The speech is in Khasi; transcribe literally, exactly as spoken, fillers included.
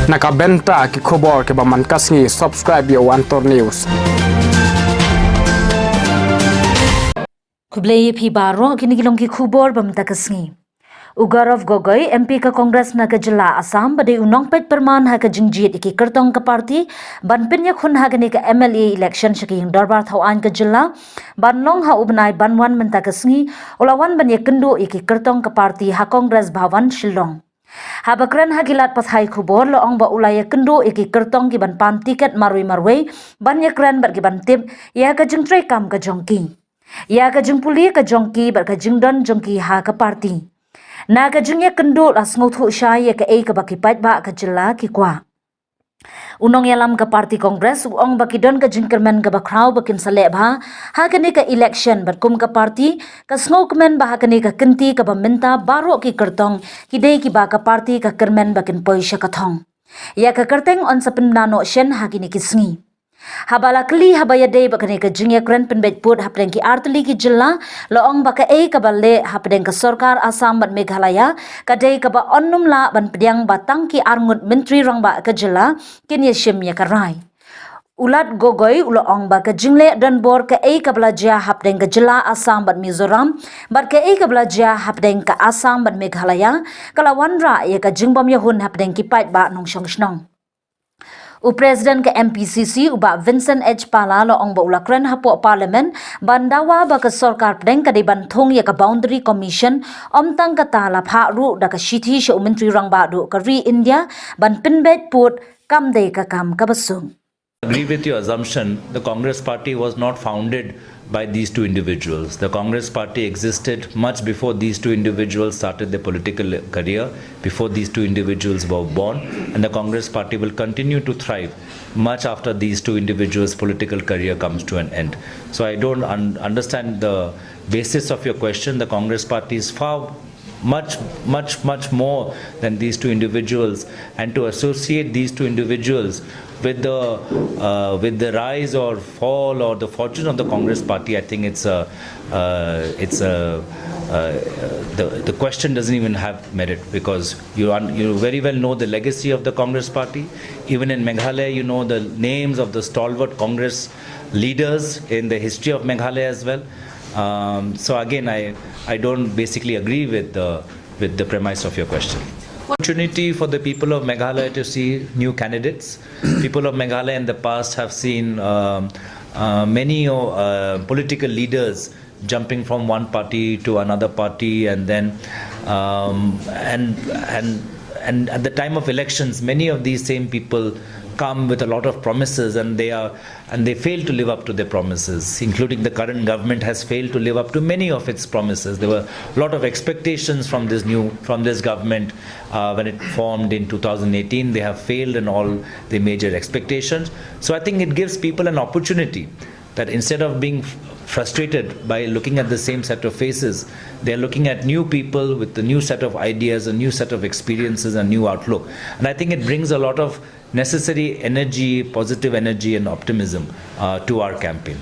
Na ka bynta ki khubor kiba man ka sngi, subscribe ïa u Antor News. Khublei ïa phi baroh, kine ki long ki khubor ba mynta ka sngi. U Gaurav Gogoi, M P ka Congress na ka jylla Assam, ba dei u nongpeit pyrman ha ka jingjied ïa ki kyrtong ka party ban pynïakhun ha kane ka M L A election sha ka ïing dorbar thaw aiñ ka jylla, ban long ha u bnai ban wan mynta ka sngi, u la wan ban ïakynduh ïa ki kyrtong ka party ha Congress Bhavan, Shillong. Haba kren ha ki lad pathai khubor, la ong ba u la ïakynduh ïa ki kyrtong kiban pan tiket marwei marwei ban ïakren bad kiban tip ïa ka jingtrei kam ka jong ki, ïa ka jingpule ka jong ki bad ka jingdon jong ki ha ka party. Na ka jingïakynduh la sngewthuh shai ïa kaei kaba ki paidbah ka jylla ki kwah. U nongïalam ka party Congress u ong ba ki don ka jingkyrmen kaba khraw ba kin sa leh bha ha kane ka election, bad kum ka party ka sngewkmen ba ha kane ka kynti kaba mynta baroh ki kyrtong ki dei kiba ka party ka kyrmen ba kin poi sha ka thong. Ïa ka kyrteng yn sa pynbna noh shen ha kine ki sngi. Haba la kylli haba ïadei bad kane ka jingïakren pynbeit pud hapdeng ki artylli ki jylla, la ong ba kaei kaba leh hapdeng ka sorkar Assam bad Meghalaya ka dei kaba yn nym lah ban pdiang ba tang ki arngut myntri rangbah ka jylla kin ïashim ïa ka rai. U Lad Gogoi u la ong ba ka jingleh donbor kaei kaba la jia hapdeng ka jylla Assam bad Mizoram bad kaei kaba la jia hapdeng ka Assam bad Meghalaya ka la wanrah ïa ka jingbym ïahun hapdeng ki paidbah nongshong shnong. U President ka M P C C, u Bah Vincent H Pala, la ong ba u la kren hapoh Parliament ban dawa ba ka sorkar pdeng ka dei ban thung ïa ka Boundary Commission, ym tang kata, la phah ruh da ka shithi sha u Myntri Rangbah Duh ka ri India ban pynbeit pud, kam dei ka kam kaba suk. Agree with your assumption. The Congress party was not founded by these two individuals. The Congress party existed much before these two individuals started their political career, before these two individuals were born, and the Congress party will continue to thrive much after these two individuals' political career comes to an end. So I don't un- understand the basis of your question. The Congress party is far much, much, much more than these two individuals, and to associate these two individuals with the uh, with the rise or fall or the fortune of the Congress party, I think it's a uh, it's a uh, the the question doesn't even have merit, because you un- you very well know the legacy of the Congress party. Even in Meghalaya, you know the names of the stalwart Congress leaders in the history of Meghalaya as well. Um, so again, I I don't basically agree with the with the premise of your question. Opportunity for the people of Meghalaya to see new candidates. People of Meghalaya in the past have seen um, uh, many uh, political leaders jumping from one party to another party, and then um, and and and at the time of elections, many of these same people come with a lot of promises, and they are and they fail to live up to their promises, including the current government has failed to live up to many of its promises. There were a lot of expectations from this new from this government uh, when it formed in two thousand eighteen. They have failed in all the major expectations. So I think it gives people an opportunity that instead of being frustrated by looking at the same set of faces, they are looking at new people with a new set of ideas, a new set of experiences, a new outlook. And I think it brings a lot of necessary energy, positive energy, and optimism uh, to our campaign.